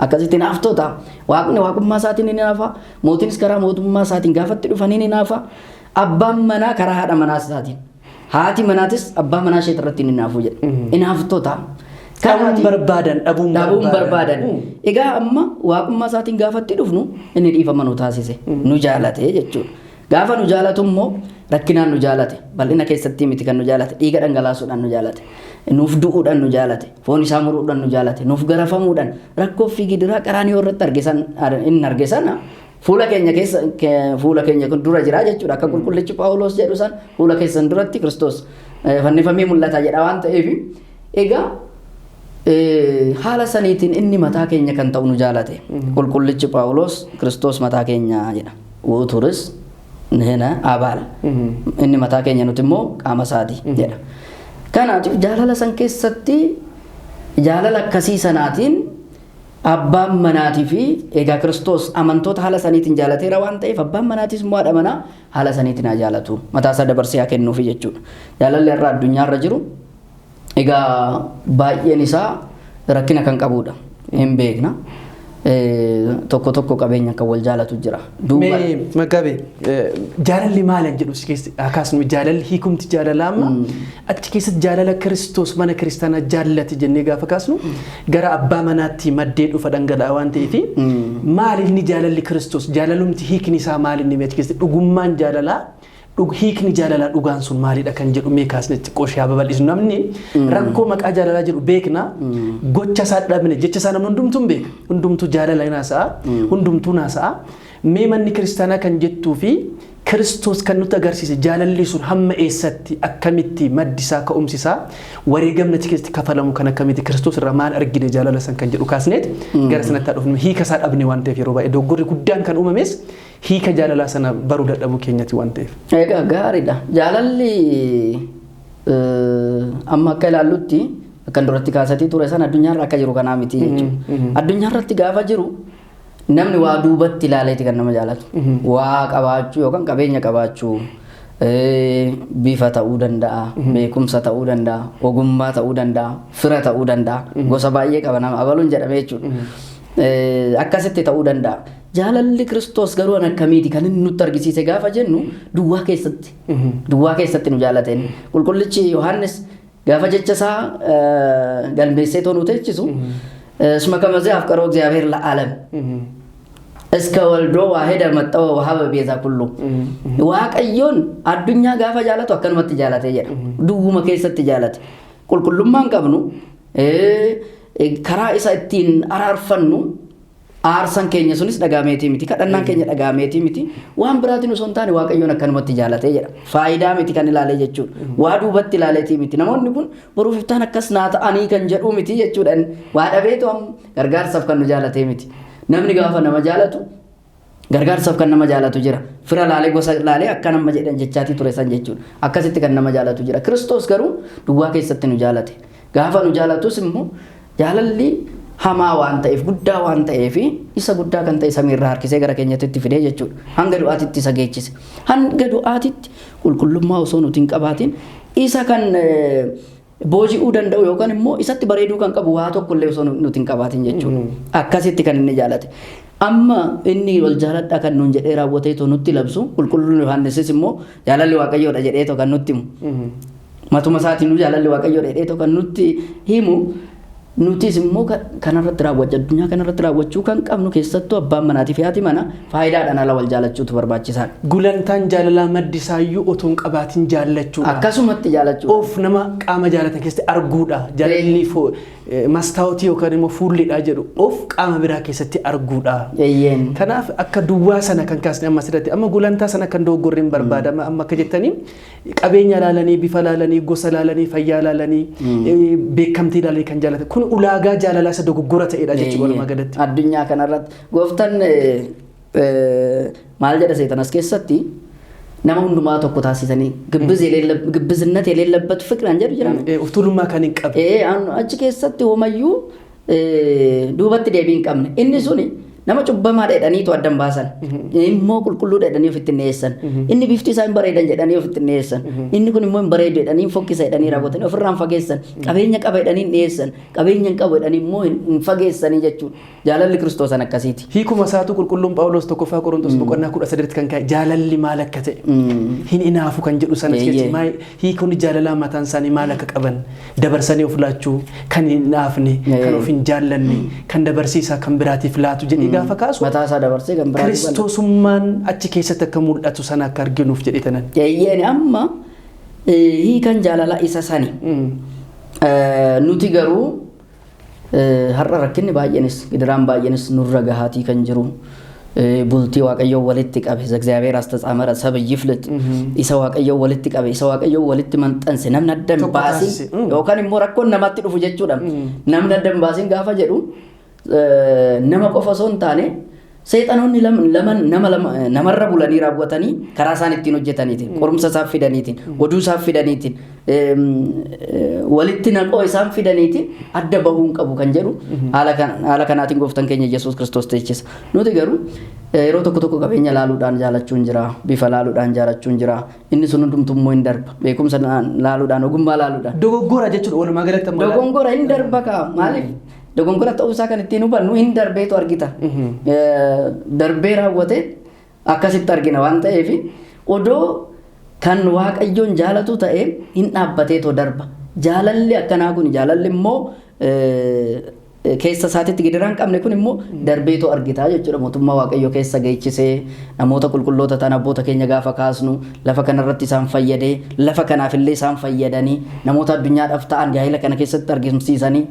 Akkasitti hinaaftota waaqni waaqummaa isaatiin ni hinaafa, mootiinis karaa mootummaa isaatiin gaafatti dhufanii ni hinaafa, abbaan manaa karaa haadha manaa isaatiin, haati manaatis abbaa manaa ishee irratti ni hinaafu jedha. Hinaaftota. Dhabuun barbaadan dhabuun Dhabuun barbaadan. Egaa amma waaqummaa isaatiin gaafatti dhufnu inni dhiifama nu taasise nu jaalate jechuudha. Gaafa nu jaalatu immoo rakkinaan nu jaalate bal'ina keessatti miti kan nu jaalate dhiiga dhangalaasuudhaan nu jaalate nuuf du'uudhaan nu jaalate foon isaa muruudhaan nu jaalate nuuf garafamuudhaan rakkoo fi gidiraa qaraanioo irratti arge san inni arge sana fuula keenya keessa fuula keenya dura jira jechuudha. Akka qulqullichi Phaawulos jedhu san fuula keessan duratti Kiristoos fannifamee mul'ata jedha waan ta'eef egaa haala saniitiin inni mataa keenya kan ta'u nu jaalate. Qulqullichi Phaawulos Kiristoos mataa keenya jedha. Wuuturis nihina abaal. Inni mataa keenya nuti immoo qaama isaati jedha. Kanaatiif jaalala san keessatti jaalala akkasii sanaatiin abbaan manaatii fi egaa Kiristoos amantoota haala saniitiin jaalateera waan ta'eef abbaan manaatis immoo haadha manaa haala saniitiin haa jaalatu. Mataa isaa dabarsee haa kennuufi jechuudha. Jaalalli irraa addunyaarra jiru egaa baay'een isaa rakkina kan qabudha. Hin beekna. Tokko tokko qabeenya kan wal jaalatu jira. Duuba Mee Maggabe jaalalli maal jedhu si keessatti akkasuma jaalalli hiikumti jaalalaa amma achi keessatti jaalala Kiristoos mana kiristaanaa jaallate jennee gaafa kaasnu gara abbaa manaatti maddee dhufa dhangala'aa waan ta'eef maal inni jaalalli Kiristoos jaalalumti hiikni isaa maal inni achi keessatti dhugummaan jaalalaa hiikni jaalalaa dhugaan sun maalidha kan jedhu mee kaasne xiqqoo ishee haa babal'isu namni rakkoo maqaa jaalalaa jedhu beekna gocha isaa dhabne jecha isaa namni hundumtuu hin beeka hundumtuu jaalala naasa'a hundumtuu naasa'a mee manni kiristaanaa kan jettuu fi Kiristoos kan nutti agarsiise jaalalli sun hamma eessatti akkamitti maddi isaa ka'umsi isaa wareegamni achi keessatti kafalamu kan akkamitti Kiristoos irraa maal argine jaalala san kan jedhu kaasneet gara sanatti haa dhufnu hiika isaa dhabne waan ta'eef yeroo baay'ee dogoggorri guddaan kan uumames hiika jaalalaa sana baruu dadhabuu keenyatti waan ta'eef. Egaa gaariidha. Jaalalli amma akka ilaallutti akkan duratti kaasatii ture sana addunyaarra akka jiru kanaa miti jechuudha. Addunyaarratti gaafa jiru Namni waa duubatti ilaaleeti kan nama jaalatu. Waa qabaachuu yookaan qabeenya qabaachuu, bifa ta'uu danda'a, beekumsa ta'uu danda'a, ogummaa ta'uu danda'a, fira ta'uu danda'a, gosa baay'ee qaba nama abaluun jedhame jechuudha. Akkasitti ta'uu danda'a. Jaalalli Kiristoos garuu an akkamiiti kan inni nutti argisiise gaafa jennu, duwwaa keessatti. Duwwaa keessatti nu jaalateen. Qulqullichi Yohaannis gaafa jecha isaa galmeessee too nu teechisu, እስመ ከመዝ አፍቀሮ እግዚአብሔር ለዓለም እስከ ወልዶ ዋሂደ መጠወ ወሀበ ቤዛ ኩሉ። Waaqayyoon addunyaa gaafa jaalatu akkanumatti jaalate jedha. Duwwuma keessatti jaalate. Qulqullummaan qabnu, karaa isa ittiin araarfannu, aarsan keenya sunis dhagaameetii miti, kadhannaan keenya dhagaameetii miti, waan biraatiin osoo hin taane Waaqayyoon akkanumatti jaalatee jedha. Faayidaa miti kan ilaalee jechuudha. Waa duubatti ilaaleetii miti. Namoonni kun boruuf iftaan akkas naa ta'anii kan jedhuu miti jechuudha. Waa dhabeetu gargaarsaaf kan nu jaalatee miti. Namni gaafa nama jaalatu gargaarsaaf kan nama jaalatu jira. Fira laalee, gosa laalee, akka nama jedhan jechaatii ture san jechuudha. Akkasitti kan nama jaalatu jira. Kiristoos garuu duwwaa keessatti nu jaalate. Gaafa nu jaalatus immoo jaalalli hamaa waan ta'eef, guddaa waan ta'eef, isa guddaa kan ta'e samiirraa harkisee gara keenyatti fidee jechuudha. Hanga du'aatitti isa geechise. Hanga du'aatitti qulqullummaa osoo nuti hin qabaatin, isa kan booji'uu danda'u yookaan immoo isatti bareeduu kan qabu waa tokko illee osoo nuti hin qabaatin jechuudha. Akkasitti kan inni jaalate. Amma inni wal jaaladhaa kan nuun jedhee raawwateetoo nutti labsu, qulqulluun Yohaannisis immoo jaalalli Waaqayyoodha jedheetoo kan nutti himu. Matuma isaatiin jaalalli Waaqayyoodha jedheetoo kan nutti himu. Nutis immoo kanarratti raawwachuu, addunyaa kanarratti raawwachuu kan qabnu, keessattuu abbaan manaatii fi haati mana faayidaadhaan ala wal jaalachuutu barbaachisaadha. Gulantaan jaalalaa maddi isaayyuu otoo hin qabaatin jaallachuudha. Akkasumatti jaalachuudha. Of nama qaama jaalatan keessatti arguudha. Jaalalli mastaawwatii yookaan immoo fuulleedha jedhu, of qaama biraa keessatti arguudha. Kanaaf akka duwwaa sana kan kaasne amma asirratti amma gulantaa sana kan dogoggorre hin barbaadama. Amma akka jettanii qabeenya laalanii, bifa laalanii, gosa laalanii, fayyaa laalanii, beekamtii laalanii kan jaalatan kun ulaagaa jaalalaa isa dogoggora ta'edha jechuudha walumaa galatti. Addunyaa kanarratti gooftaan maal jedha seetan as keessatti? Nama hundumaa tokko taasisanii, ግብዝነት የሌለበት ፍቅር an jedhu jira. Of tuulummaa kan hin qabne. Achi keessatti homayyuu duubatti deebii hin qabne. Inni suni nama cubbamaa jedhaniitu addan baasan. Immoo qulqulluu jedhanii ofitti hin dhiyeessan. Inni bifti isaa hin bareedan jedhanii ofitti hin dhiyeessan. Inni kun immoo hin bareedu jedhanii, hin fokkisa jedhanii raawwatanii ofirraan fageessan. Qabeenya qaba jedhanii hin dhiyeessan. Qabeenya hin qabu jedhanii immoo hin fageessanii jechuudha. Jaalalli Kiristoosan akkasiiti. Hiikuma isaatu qulqulluun Phaawulos 1ffaa Qorontos boqonnaa 13 kan kaa'e, jaalalli maal akka ta'e, hin inaafu kan jedhu sana keessatti hiikonni jaalalaa mataan isaanii maal akka qaban, dabarsanii of laachuu, kan hin inaafne, kan of hin jaallanne, kan dabarsiisaa kan biraatiif laatu jedhee gaafa kaasu, Mataa isaa dabarsee kan biraatiif. Kiristoosummaan achi keessatti akka mul'atu sana akka arginuuf jedhee tanan. Eeyyeen, amma hiikan jaalalaa isa sani. Nuti garuu har'a rakkinni baay'eenis, gidiraan baay'eenis nurra gahaatii kan jiru. Bultii Waaqayyoo walitti qabe, እግዚአብሔር አስተጻመረ ሰብእ ይፍልጥ, isa Waaqayyoo walitti qabe, isa Waaqayyoo walitti maxxanse namni adda hin Tokko baasin taasise. Yookaan immoo rakkoon namatti dhufu jechuudha. Namni adda hin baasin gaafa jedhu, nama qofa osoo hin taane seexanoonni lama nama lama namarra bulanii raawwatanii karaa isaan ittiin hojjetaniitiin, qorumsa isaan fidaniitiin, oduu isaan fidaniitiin, walitti naqoo isaan fidaniitiin adda bahuu hin qabu kan jedhu haala kanaatiin gooftaan keenya Yesuus Kiristoos teechisa. Nuti garuu yeroo tokko tokko qabeenya laaluudhaan jaalachuun jira, bifa laaluudhaan jaalachuun jira. Inni sun hundumtuu immoo hin darba. Beekumsa laaluudhaan, ogummaa laaluudhaan. Dogoggora jechuudha walumaa galatti ammoo. Dogongora, hin darba kaa. Maaliif? Dogongora ta'uu isaa kan ittiin hubannu hin darbeetu argita. Darbee raawwate akkasitti argina waan ta'eef, odoo kan Waaqayyoon jaalatu ta'e hin dhaabbateetoo darba. Jaalalli akkanaa kun, jaalalli immoo keessa isaatitti gidiraa hin qabne kun immoo darbeetoo argita jechuudha. Mootummaa Waaqayyoo keessa geechisee namoota qulqulloota ta'an, abboota keenya gaafa kaasnu, lafa kanarratti isaan fayyadee, lafa kanaafillee isaan fayyadanii, namoota addunyaadhaaf ta'an gaa'ela kana keessatti argamsiisanii,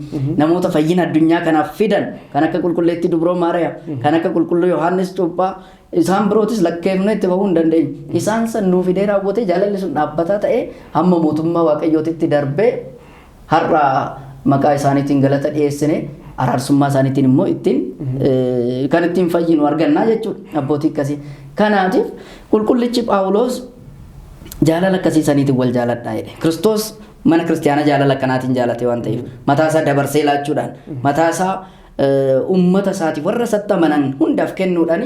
namoota fayyina addunyaa kanaaf fidan kan akka qulqulleettii Dubroo Maariyaam, kan akka qulqulluu Yohaannis Cuuphaa, isaan birootis lakkeeffnee itti bahuu hin dandeenyu. Isaan san nuu fidee raawwatee, jaalalli sun dhaabbataa ta'ee hamma mootummaa Waaqayyootitti darbee, har'a maqaa isaaniitiin galata dhiyeessine, araarsummaa isaaniitiin immoo ittiin kan ittiin fayyinu argannaa jechuudha abbootii akkasii. Kanaatiif qulqullichi Phaawulos jaalala akkasii saniitiin wal jaaladhaa jedhe. Kiristoos mana kiristaanaa jaalala akkanaatiin jaalate waan ta'eef, mataa isaa dabarsee laachuudhaan, mataa isaa Uummata isaatiif warra isatti amanan hundaaf kennuudhaan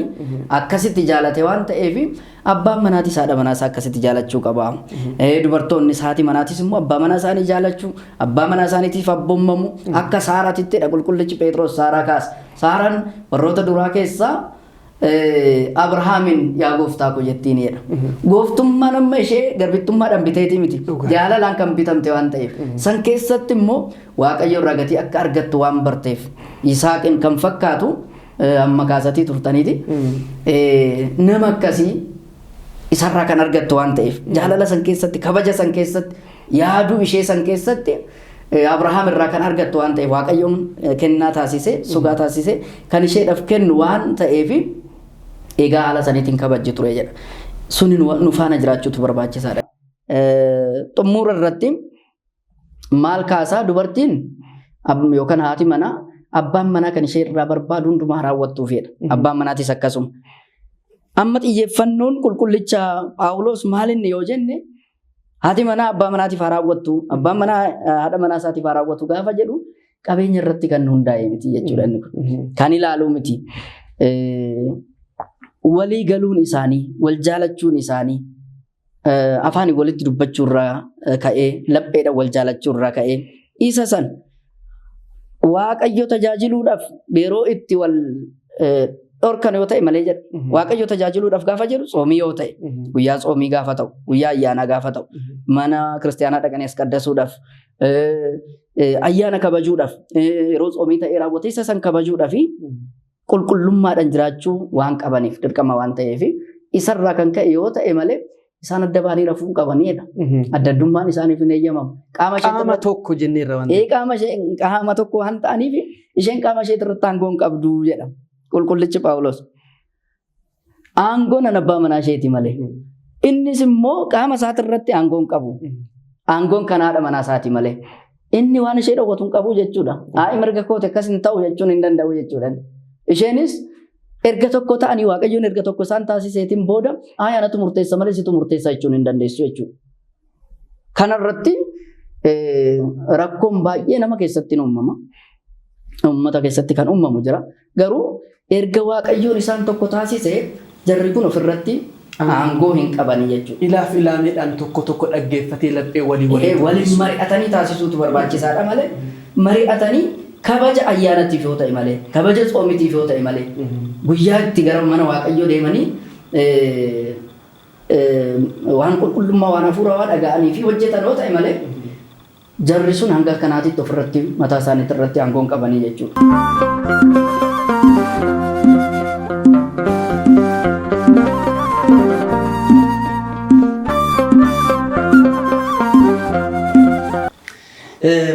akkasitti jaalate waan ta'eef abbaan manaatis haadha manaa isaa akkasitti jaalachuu qaba. Dubartoonnis haati manaatis immoo abbaa manaa isaanii jaalachuu, abbaa manaa isaaniitiif abboomamu akka Saaraatittidha qulqullichi Phexros Saaraa kaasa. Saaraan warroota duraa keessaa Abrahaamin yaa gooftaa koo jettiin jedha. Gooftummaan amma ishee garbittummaadhaan biteetii miti. Jaalalaan kan bitamte waan ta'eef. San keessatti immoo Waaqayyo irraa gatii akka argattu waan barteef Yisaaqin kan fakkaatu amma kaasatii turtaniiti. Nama akkasii isarraa kan argattu waan ta'eef jaalala san keessatti kabaja san keessatti yaaduu ishee san keessatti Abrahaam irraa kan argattu waan ta'eef Waaqayyoon kennaa taasise sugaa taasise kan isheedhaaf kennu waan ta'eef egaa haala saniitiin kabajji ture jedha. Suni nu faana jiraachuutu barbaachisaadha. Xumura irratti maal kaasaa dubartiin yookaan haati manaa abbaan manaa kan ishee irraa barbaadu hundumaa raawwattuufidha. Abbaan manaatis akkasuma. Amma xiyyeeffannoon qulqullicha Phaawulos maal inni yoo jenne haati manaa abbaa manaatiif haa raawwattu, abbaan manaa haadha manaa isaatiif haa raawwatu gaafa jedhu qabeenya irratti kan hundaa'e miti jechuudha inni kun. Kan ilaaluu miti. Walii galuun isaanii, wal jaalachuun isaanii, afaanii walitti dubbachuu irraa ka'ee, lapheedhaan wal jaalachuu irraa ka'ee, isa san Waaqayyo tajaajiluudhaaf yeroo itti wal dhorkan yoo ta'e malee jedha. Waaqayyo tajaajiluudhaaf gaafa jedhu tsoomii yoo ta'e, guyyaa tsoomii gaafa ta'u, guyyaa ayyaanaa gaafa ta'u, mana kiristaanaa dhaqanii as qaddasuudhaaf, ayyaana kabajuudhaaf, yeroo tsoomii ta'ee raawwate isa san kabajuudhaaf qulqullummaadhaan jiraachuu waan qabaniif dirqama waan ta'eef isarraa kan ka'e yoo ta'e malee isaan adda ba'anii rafuu hin qabanidha. Adda addummaan isaaniif hin eeyyamamu. Qaama ishee Qaama tokko jenneerra waan ta'eef. Qaama ishee qaama tokko waan ta'aniif isheen qaama ishee irratti aangoo hin qabdu jedha qulqullichi Phaawulos. Aangoon an abbaa manaa isheeti malee. Innis immoo qaama isaati irratti aangoo hin qabu. Aangoon kan haadha manaa isaati malee. Inni waan ishee dhowwatu hin qabu jechuudha. Haadhi mirga kooti akkas hin ta'u jechuun hin danda'u jechuudha. Isheenis erga tokko ta'anii Waaqayyoon erga tokko isaan taasiseetiin booda haaya anatu murteessa malee situ murteessa jechuun hin dandeessu jechuudha. Kanarratti rakkoon baay'ee nama keessatti hin uumama. Uummata keessatti kan uumamu jira. Garuu erga Waaqayyoon isaan tokko taasise jarri kun ofirratti aangoo hin qabanii jechuudha. Ilaaf ilaameedhaan tokko tokko dhaggeeffatee laphee walii walii Waliin mari'atanii taasisuutu barbaachisaadha malee mari'atanii kabaja ayyaanatiif yoo ta'e malee kabaja tsoomitiif yoo ta'e malee guyyaa itti gara mana Waaqayyoo deemanii waan qulqullummaa waan hafuurawaa dhaga'anii fi hojjetan yoo ta'e malee jarri sun hanga kanaatitti ofirratti mataa isaaniitti irratti aangoo hin qabanii jechuudha.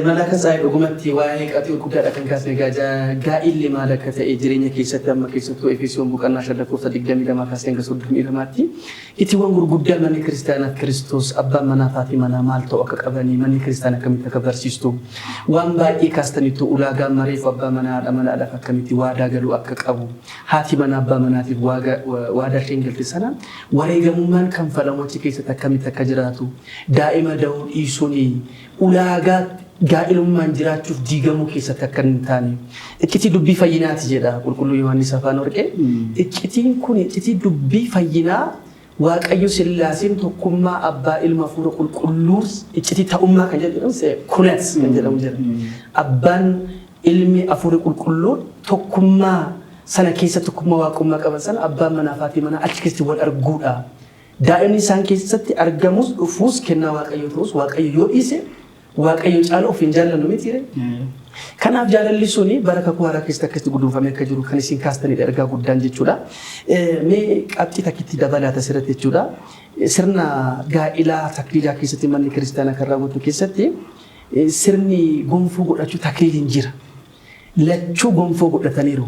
Malaaka Tsaayii dhugumatti waa'ee qabxii gurguddaadha kan kaasne egaa gaa'illi maal akka ta'e jireenya keessatti amma keessattuu Efesoon boqonnaa 5 lakkoofsa 22 kaasee hanga 32tti itiiwwan gurguddaa manni kiristaanaa Kiristoos abbaan manaa fi haati manaa maal ta'uu akka qabanii manni kiristaanaa akkamitti akka barsiistu waan baay'ee kaastaniitu ulaagaa mareef abbaa manaa haadha manaadhaaf akkamitti waadaa galuu akka qabu haati manaa abbaa manaatiif waadaa isheen galte sana wareegamummaan kanfalamu achi keessatti akkamitti akka jiraatu daa'ima da'uu dhiisuun ulaagaa gaa'ilummaan jiraachuuf diigamuu keessatti akka hin taane iccitii dubbii fayyinaati jedha qulqulluu Yohaannis Afaan Warqee. Iccitiin kun iccitii dubbii fayyinaa Waaqayyo Sillaaseen tokkummaa Abbaa Ilma Hafuura Qulqulluu iccitii ta'ummaa kan jedhamu kunat kan jedhamu jira. Abbaan Ilmi Hafuurri Qulqulluun tokkummaa sana keessa tokkummaa waaqummaa qaban sana abbaan manaa fi haati manaa achi keessatti wal arguudha. Daa'imni isaan keessatti argamus dhufuus kennaa Waaqayyoo ta'us Waaqayyo yoo dhiise Waaqayyo caala of hin jaallannu miti ree? Kanaaf jaalalli suni bara kakuu haaraa keessatti akkasitti guduunfamee akka jiru kan isin kaastanidha ergaa guddaan jechuudha. Mee qabxii takkitti dabalaata asirratti jechuudha. Sirna gaa'ilaa takliilaa keessatti manni kiristaanaa kan raawwatu keessatti sirni gonfoo godhachuu takliiliin jira. Lachuu gonfoo godhataniiru.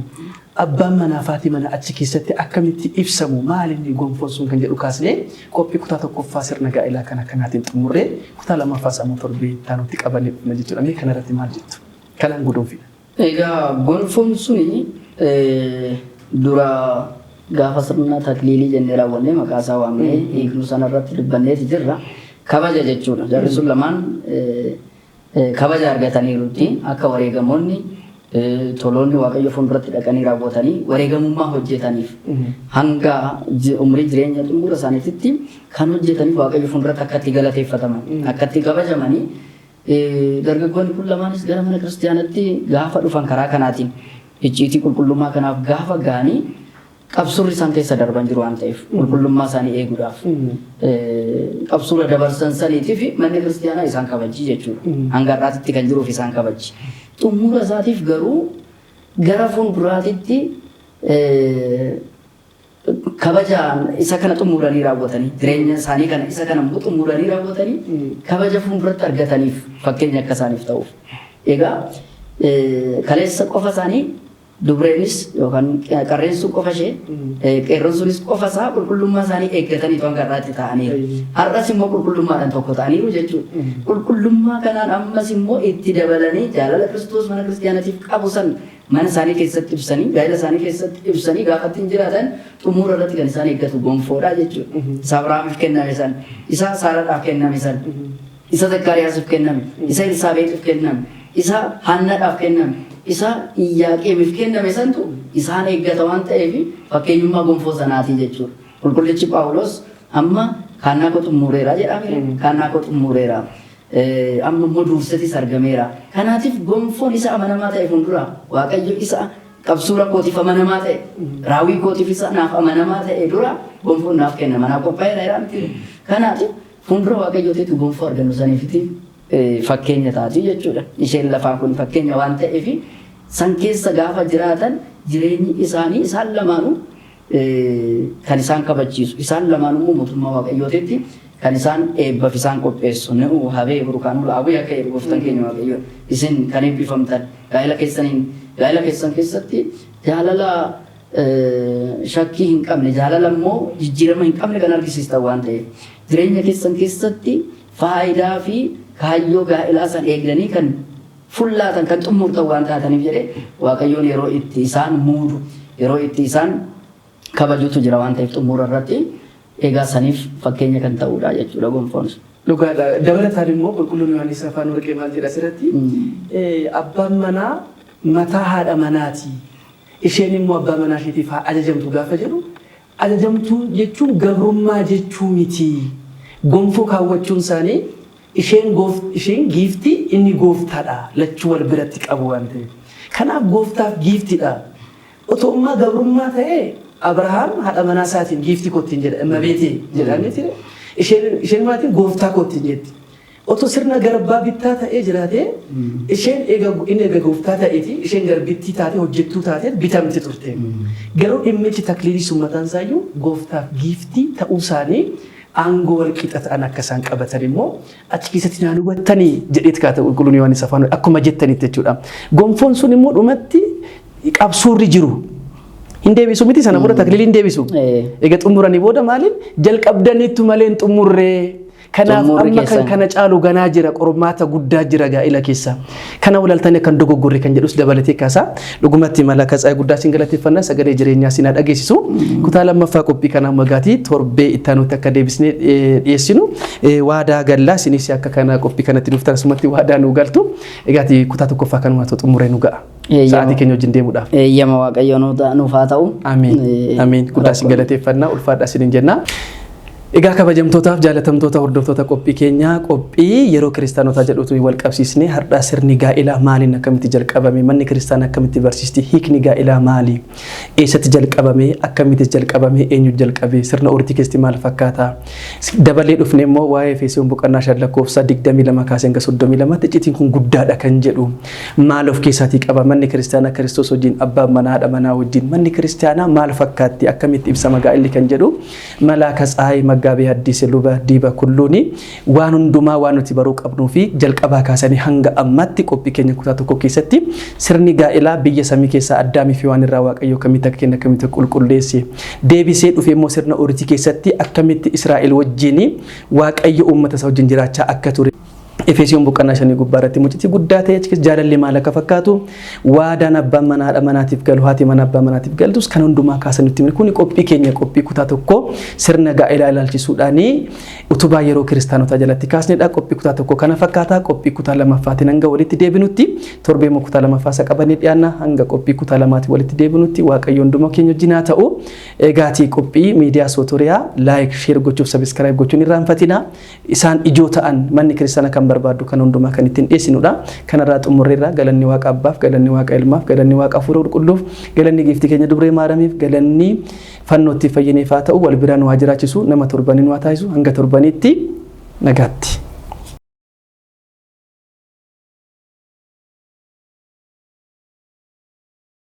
Abbaan manaa fi haati manaa achi keessatti akkamitti ibsamu? Maal inni gonfoon sun kan jedhu kaasnee qophii kutaa tokkoffaa sirna gaa'elaa kan akkanaatiin xumurree kutaa lammaffaas ammoo torbee itti aanutti qabannee dhufna jechuudha. Mee kana irratti maal jettu? Kanaan guduunfina. Egaa gonfoon suni dura gaafa sirna takliilii jennee raawwannee maqaa isaa waamnee hiiknu sana irratti dubbanneeti jirra. Kabaja jechuudha. Jarri sun lamaan kabaja argataniirutti akka wareegamoonni Toloonni Waaqayyo fuulduratti dhaqanii raawwatanii wareegamummaa hojjetaniif hanga umrii jireenya xumura isaaniitti kan hojjetaniif Waaqayyo fuulduratti akka itti galateeffataman, akka itti kabajamanii, dargaggoonni kun lamaanis gara mana kiristaanaatti gaafa dhufan karaa kanaatiin icciitii qulqullummaa kanaaf gaafa ga'anii qabsurri isaan keessa darban jiru waan ta'eef, qulqullummaa isaanii eeguudhaaf qabsuura dabarsan saniitiif manni kiristaanaa isaan kabajji jechuudha. Hanga har'aatitti kan jiruuf isaan kabajji. Xumura isaatiif garuu gara fuulduraatitti kabajaan isa kana xumuranii raawwatanii, jireenya isaanii kana isa kana immoo xumuranii raawwatanii kabaja fuulduratti argataniif fakkeenya akka isaaniif ta'uuf. Egaa kaleessa qofa isaanii dubreenis yookaan qarreen sun qofa ishee, qeerroon sunis qofa isaa qulqullummaa isaanii eeggatanii hanga har'aatti ta'aniiru. Har'as immoo qulqullummaadhaan tokko ta'aniiru jechuudha. Qulqullummaa kanaan ammas immoo itti dabalanii jaalala Kiristoos mana kiristaanatiif qabu san mana isaanii keessatti ibsanii, gaa'ela isaanii keessatti ibsanii gaafa ittiin jiraatan xumura irratti kan isaan eeggatu gonfoodha jechuudha. Isa Abrahaamiif kenname san, isa Saaraadhaaf kenname san, isa Zakkaariyaasiif kenname, isa Elsaabeexiif kenname, isa Haannaadhaaf kenname, isa Iyyaaqeemiif kenname santu isaan eeggata waan ta'eef fakkeenyummaa gonfoo sanaatii jechuudha. Qulqullichi Phaawulos amma kaannaa koo xumureera jedhame, kaannaa koo xumureera. Amma immoo duursetis argameera. Kanaatiif gonfoon isa amanamaa ta'e fuuldura Waaqayyo isa qabsuura kootiif amanamaa ta'e, raawwii kootiif isa naaf amanamaa ta'e dura gonfoon naaf kennama. Naaf qophaa'eera jedha miti. Kanaatiif fuuldura Waaqayyootiitu gonfoo argannu saniifiti fakkeenya taati jechuudha. Isheen lafaa kun fakkeenya waan ta'eef san keessa gaafa jiraatan jireenyi isaanii isaan lamaanuu kan isaan kabachiisu, isaan lamaanuu immoo mootummaa Waaqayyootitti kan isaan eebbaaf isaan qopheessu. Ni'u habee burkaanuu la'abu akka jedhu gooftaan keenya Waaqayyo, isin kan eebbifamtan gaa'ela keessaniin, gaa'ela keessan keessatti jaalala shakkii hin qabne, jaalala immoo jijjiirama hin qabne kan argisiistan waan ta'eef, jireenya keessan keessatti faayidaa fi kaayyoo gaa'elaa san eegdanii kan fullaatan, kan xumurtan waan taataniif jedhee Waaqayyoon yeroo itti isaan muudu, yeroo itti isaan kabajutu jira waan ta'eef, xumura irratti egaa saniif fakkeenya kan ta'udha jechuudha gonfoon sun. Dhugaadha. Dabalataan immoo qulqulluun Yohaannis Afaan Warqee maal jedha asirratti? Abbaan manaa mataa haadha manaati. Isheen immoo abbaa manaa isheetiif haa ajajamtu gaafa jedhu, ajajamtuu jechuun gabrummaa jechuu miti. Gonfoo kaawwachuun isaanii isheen giiftii, inni gooftaadha. Lachuu wal biratti qabu waan ta'eef. Kanaaf gooftaaf giiftiidha. Otoo ammaa gabrummaa ta'ee Abrahaam haadha manaa isaatiin giiftii kootiin jedha, immabeetee jedha miti. Isheen maatiin gooftaa kootiin jetti. Otoo sirna garbaa bittaa ta'ee jiraatee isheen eega inni eega gooftaa ta'eeti isheen garbittii taatee, hojjettuu taatee bitamti turte. Garuu dhimmichi takliilii sun mataan isaayyuu gooftaaf giiftii ta'uu isaanii, aangoo wal qixa ta'an akka isaan qabatan immoo achi keessatti naan hubattanii jedheeti kaata qulqulluun Yohaannis Afaan akkuma jettanitti jechuudha. Gonfoon sun immoo dhumatti qabsuurri jiru. Hin deebisu miti, sana booda takliilii hin deebisu. Egaa xumuranii booda maaliin jalqabdaniittu malee hin xumurree. Kanaaf Xumurri amma kan keessan. kana caalu ganaa jira, qormaata guddaa jira gaa'ila keessa. Kana walaaltanii kan dogoggorre kan jedhus dabalatee kaasaa. Dhugumatti mala katsaa'ee guddaa siin galateeffannaa, sagalee jireenyaa siin haa dhageessisu. Kutaa lammaffaa qophii kanaa magaatii torbee itti aanutti akka deebisnee dhiyeessinu waadaa gallaa, isinis akka kana qophii kanatti dhuftan asumatti waadaa nu galtu. Egaati kutaa tokkoffaa kanuma xumuree nu ga'a. Sa'aatii keenya wajjin deemuudhaaf. Eeyyama Waaqayyo nuuf haa ta'u. Amiin. Amiin. Guddaa sin galateeffannaa, ulfaadhaa isiniin jenna. Egaa kabajamtootaaf jaalatamtoota hordoftoota qophii keenyaa, qophii yeroo kiristaanotaa jedhutu wal qabsiisnee har'aa sirni gaa'elaa maaliin akkamitti jalqabame, manni kiristaanaa akkamitti barsiisti, hiikni gaa'elaa maali, eessatti jalqabame, akkamitti jalqabame, eenyu jalqabe, sirna oriitii keessatti maal fakkaata, dabalee dhufne immoo waa'ee Efesoon boqonnaa 5 lakkoofsa 22 kaasee hanga 32tti iccitiin kun guddaadha kan jedhu maal of keessaatii qaba, manni kiristaanaa Kiristoos wajjin, abbaan manaa haadha manaa wajjin manni kiristaanaa maal fakkaatti, akkamitti ibsama gaa'elli kan jedhu Malaaka Tsahaay Maggaabee Haddiise Luba Diiba Kulluuni waan hundumaa waan nuti baruu qabnuu fi jalqabaa kaasanii hanga ammaatti qophii keenya kutaa tokko keessatti sirni gaa'elaa biyya samii keessaa Addaamii fi waan irraa Waaqayyo akkamitti akka kenne, akkamitti akka qulqulleesse, deebisee dhufee immoo sirna oriitii keessatti akkamitti Israa'el wajjin Waaqayyo uummata isaa wajjin jiraachaa akka ture. Efesoon boqonnaa 5 gubbaa irratti mucitii guddaa ta'e achi keessa jaalalli maal akka fakkaatu, waadaan abbaan manaa haadha manaatiif galu, haati manaa abbaa manaatiif galtus kan hundumaa kaasan nutti hime. Kuni qophii keenya qophii kutaa 1 sirna gaa'elaa ilaalchisuudhaani utubaa yeroo kiristaanotaa jalatti kaasnedha. Qophii kutaa 1 kana fakkaata. Qophii kutaa 2ffaatiin hanga walitti deebinutti, torbee immoo kutaa 2ffaa isa qabannee dhiyaanna. Hanga qophii kutaa 2tiin walitti deebinutti Waaqayyo hunduma keenya wajjin haa ta'u. Egaatii qophii miidiyaa Sootoriyaa like, share gochuuf subscribe gochuun irraanfatina. Isaan ijoo ta'an manni kiristaana kan barbaaddu kan hundumaa kan ittiin dhiyeessinudha. Kanarraa xumurreerra. Galanni Waaqa Abbaaf, galanni Waaqa Ilmaaf, galanni Waaqa Hafuura Qulqulluuf, galanni giiftii keenya Dubree Maaramiif, galanni fannootti fayyineef haa ta'u. Wal biraan waa jiraachisu, nama torbanii nu haa taasisu. Hanga torbaniitti nagaatti.